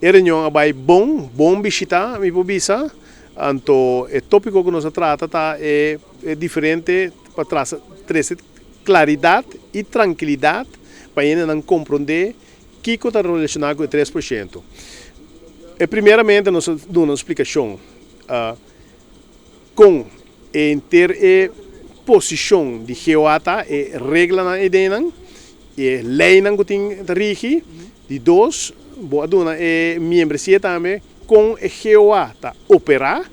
E reunion a bai bon, bon bishita mi por bisa. Anto e tópiko ku nos a trata ta e diferente pa trasa trese klaridat i trankilidat pa hendenan komprondé kiko ta relashoná ku e 3%. E primeramente nos a duna un splikashon kon e henter e posishon di GOA ta, e reglanan ei dennan, e leinan ku tin ta rigi. Di dos, bo a duna e miembresia tambe kon e GOA ta operá.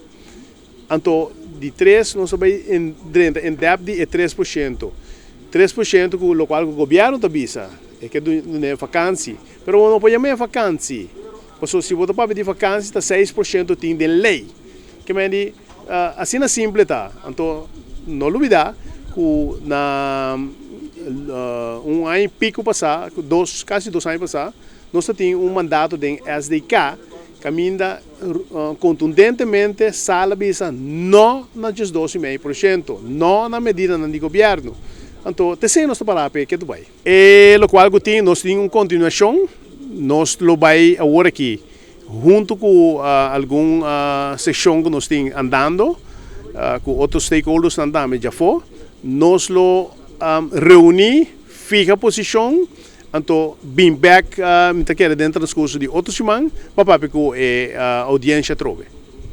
Anto di tres, nos a bai drenta en dèpt di e 3%. 3% ku lokual ku gobièrnu ta bisa, e ke dun'é vakansi. Pero bo no por yam'é vakansi, pasobra si bo ta papia di vakansi ta 6% tin den lei. Ke men di, asina simple ta. Anto no lubidá ku na un aña i piku pasá, dos, kasi 2 aña pasá, nos ta tin un mandato den SDK kaminda kontundentemente sal a bisa no na 12,5%, no na medidanan di gobièrnu. Anto te esei nos ta pará p'e ke bai. E lokual ku tin, nos tin un kontinuashon, nos lo bai awor aki huntu ku algun seshon ku nos tin andando ku otro stakeholdersnan tambe djafó, nos lo reuní, fiha posishon. Anto bin bek mi ta kere den transcurso di otro siman pa papia cu e audiencia atrobe.